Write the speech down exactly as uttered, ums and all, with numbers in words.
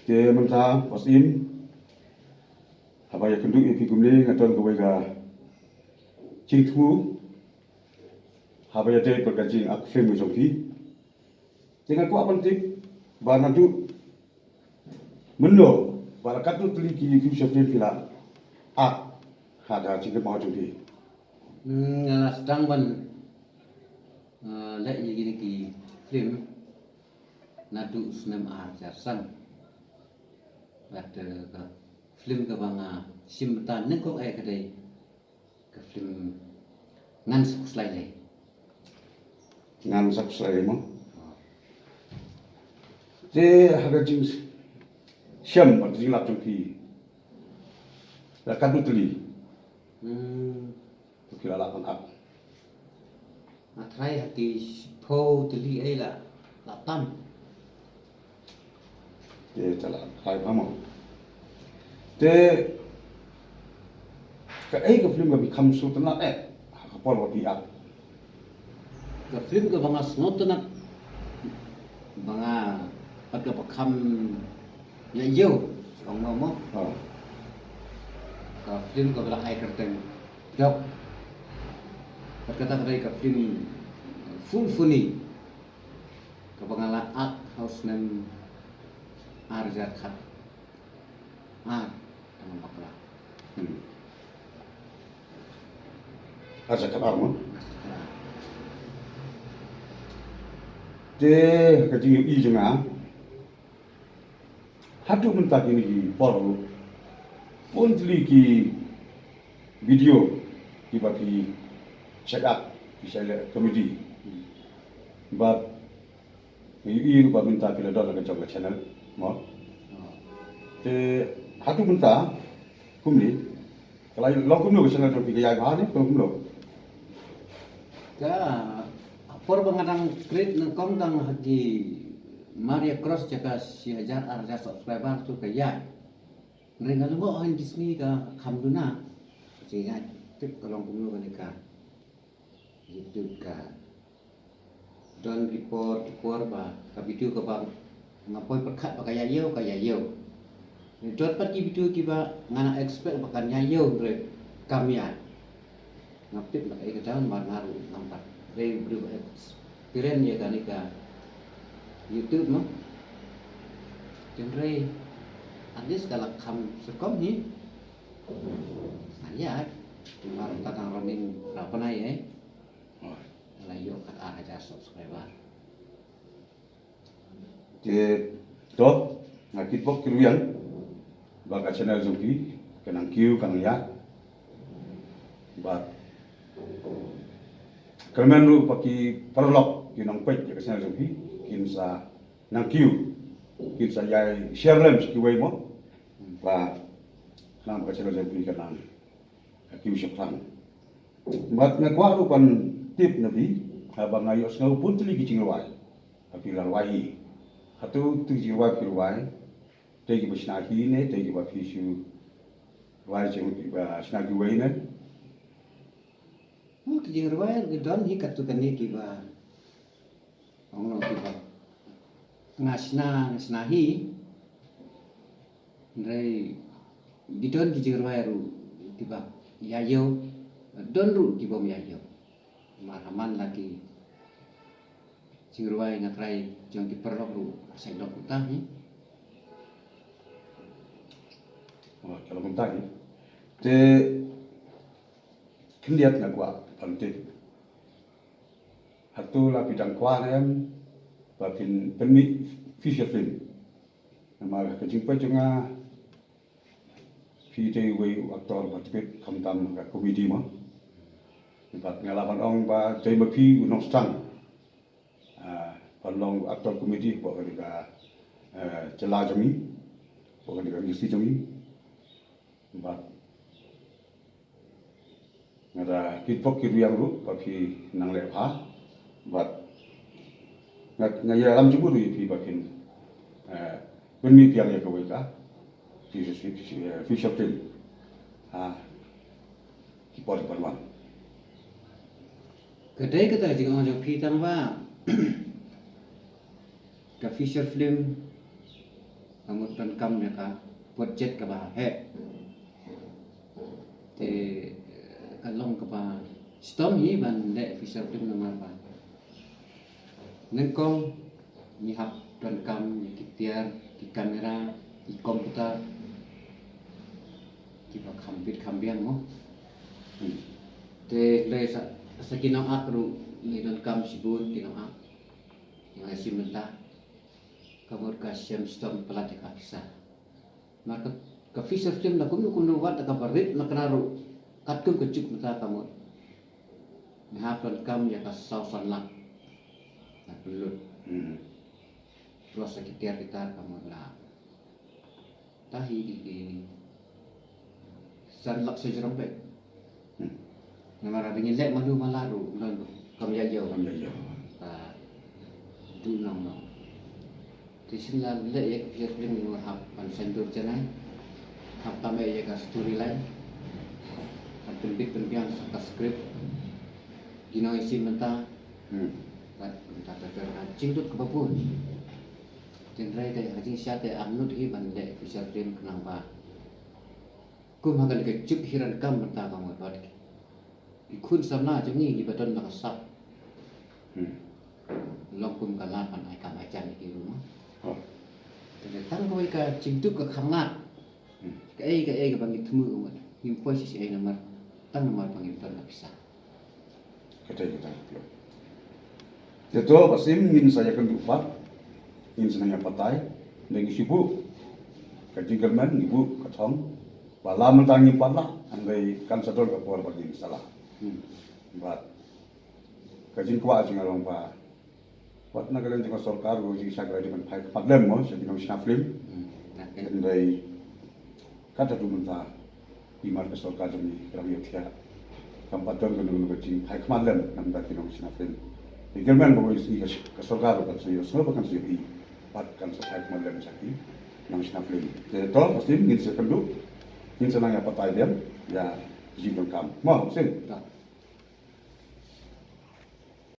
Te mynta, Syiem, haba ïakynduh ïa phi kumne, nga don kawei ka jingthmu haba ïadei bad ka jingak film ka jong phi. Te nga kwah ban tip ba naduh mynno, ba la katno tylli ki feature film phi la ak ha ka jingkynmaw jong phi? Hmm, nga la sdang ban, eh, leh ïa kine ki film naduh snem ar hajar san. Bad, eh, ka film kaba nga shim bynta nyngkong eh ka dei ka film Ngan Sa Khuslai Lei. Ngan Sa Khuslai Lei mo? Te ha ka jingshem bad jinglap jong phi, la katno tylli? Hmm. Phi la lah ban ak? Nga tharai ha ki shiphew tylli ei la, la tam. Te te la tharai bha mo. Te kaei ka film kaba phi kham sngewtynnat eh ha ka por ba phi ak? Ka film kaba nga sngewtynnat, ba nga, bad kaba kham ïa ïew, ong mo mo. Ha. Ka film kaba la ai kyrteng Dok. Bad kata ka dei ka film full funny kaba nga la ak ha u snem ar hajar khat ar, tang bakla. Hmm. Ar hajar khat ar mo? Ar hajar khat ar. Te ka jingïohi jong nga, haduh mynta kine ki por ruh, bun tylli ki video kiba phi shait ak, phi shait leh comedy. Bad nga ïohi ruh ba mynta phi la don la ka jong ka channel mo. Te haduh mynta kumne, ka la long kumno ka channel jong phi, ka ïai bha ne ka long kumno? Ka por ba nga dang create nyngkong tang ha ki mar ïa cross ïa ka shi hajar ar hajar subscriber tu ka ïai. Hynrei nga la lyngngoh ha ki sngi ka kham duna. Te nga tip ka long kumno kane ka YouTube ka don ki por ki por ba ka video kaba nga poi pyrkhat ba ka ïa ïew, ka ïa ïew. Don pat ki video kiba nga nang expect ba kan ïa ïew, hynrei kam ïa. Ngam tip ba kaei ka daw, namar nga ruh ngam pat dei u briew ba experience ïa kane ka YouTube mo. Hynrei at least ka la kham syrkom hi. Ngan ïaid, namar ka dang running phra bnai eh. La ïoh khatar hajar subscriber. Te to, nga kitbok kitrwiang ba ka channel jong phi ka nang kiew ka nang ïaid. Bad kyrmen ruh ba ki paralok ki nongpeit ïa ka channel jong phi kin sa nang kiew, kin sa ïai share lem sha kiwei mo. Ba khnang ba ka channel jong phi ka nang kiew shaphrang. Bad nga kwah ruh ban tip na phi, haba nga ïohsngew bun tylli ki jingrwai ba phi la rwai hi. Hato tu ki jingrwai phi rwai, te kiba shna hi ne te kiba phi shu rwai jong kiba shna kiwei ne? Hmm, ki jingrwai ki don hi katto katne kiba ong long kiba nga shna, nga shna hi. Hynrei ki don ki jingrwai ruh kiba ïa ïew, don ruh kibym ïa ïew. Namar ha man la ki jingrwai nga trai jong ki paralok ruh sa dok uta hi. Oh, ka long kumta hi. Te khyndiat nga kwah ban tip, hato la phi dang kwah ne em ba phin pynmih feature film? Namar ka jingpeit jong nga, phi dei uwei u actor ba tbit khamtam ka comedy mo. Bad nga lah ban ong ba dei ma phi u nongsdang, ah, ban long u actor comedy hapoh kane ka, eh, jylla jong ngi, hapoh kane ka industry jong ngi. Bad nga da kitbok kitrwiang ruh ba phi nang leh bha. Bad nga, nga ïalam jingmut ruh ïa phi ba phin, eh, pynmih biang ïa kawei ka feature, feature, eh, feature film ha ki por ki ban wan. Ka dei kata ka jingong jong phi tang ba ka feature film Ka mut donkam ïa ka budget kaba heh. Te ka long kaba shitom hi ban leh feature film namar ba nyngkong ngi hap donkam ïa ki tiar, ki kamera, ki komputar kiba kham bit kham biang mo. Te lei sa, sa ki nongak ruh ngi donkam shibun ki nongak. Ngi shim bynta ka mut ka shem shitom palat ïa ka pisa. Namar ka, ka feature film la kumno kumno wat da kaba rit na kane ruh katkum ka juk mynta ka mut ngi hap donkam ïa ka saw san lak. Na pynlut. Plus sa ki tiar ki tar ka mut la tahi ki, ki san lak sa jrong bad. Namar ba ngin leh malu mala ruh ngan kam ïa ïa. Kam ïa ïa. Ka du nong nong. Te shin la leh ïa ka feature film ngi hap ban saiñdur janai. Hap tam ïa ka storyline. Hap pynbit pynbiang sa ka script. Ki nongïashim bynta. Bad bynta ka jingduk kaba bun. Tynrai te ha jingshisha te am nud hi ban leh feature film khnang ba kum ha kane ka juk hi donkam bynta ka mut bad ki khun samla jong ngi kiba don la ka sap. Long kum ka lad ban ai kam ai jam ïa ki ruh mo. Te tang kawei ka jingduk ka kham lad. Kaei kaei kaba ngi thmu ka mut ngim poi shisha ei namar tang namar ba ngim don la pisa. Kata kata. Te to ba sim ngin sa ïakynduh pat. Ngin sa nang ïa batai. Ngi shu buh ka jingkyrmen ngi buh ka thong. Ba la mynta ngim pat lah hynrei kan sa don ka por ba ngin sa lah. Bad ka jingkwah jong nga long ba wat na ka liang jong ka sorkar ruh jingshisha ka la dei ban phai khmat lem mo sha ki nongshna film. Hynrei kat haduh mynta i mar ka sorkar jong ngi ka dang ïohthiah. Kam pat don kano kano ka jingphai khmat lem na bynta ki nongshna film. Te kyrmen ba ngi ka sorkar ruh kan sa ïoh sngewbha kan sa ïohi. Pat kan sa phai khmat lem sha ki nongshna film. Te to pasti ngin sa kynduh ngin sa nang ïa batai lem ïa ki jingdonkam. Mo sing.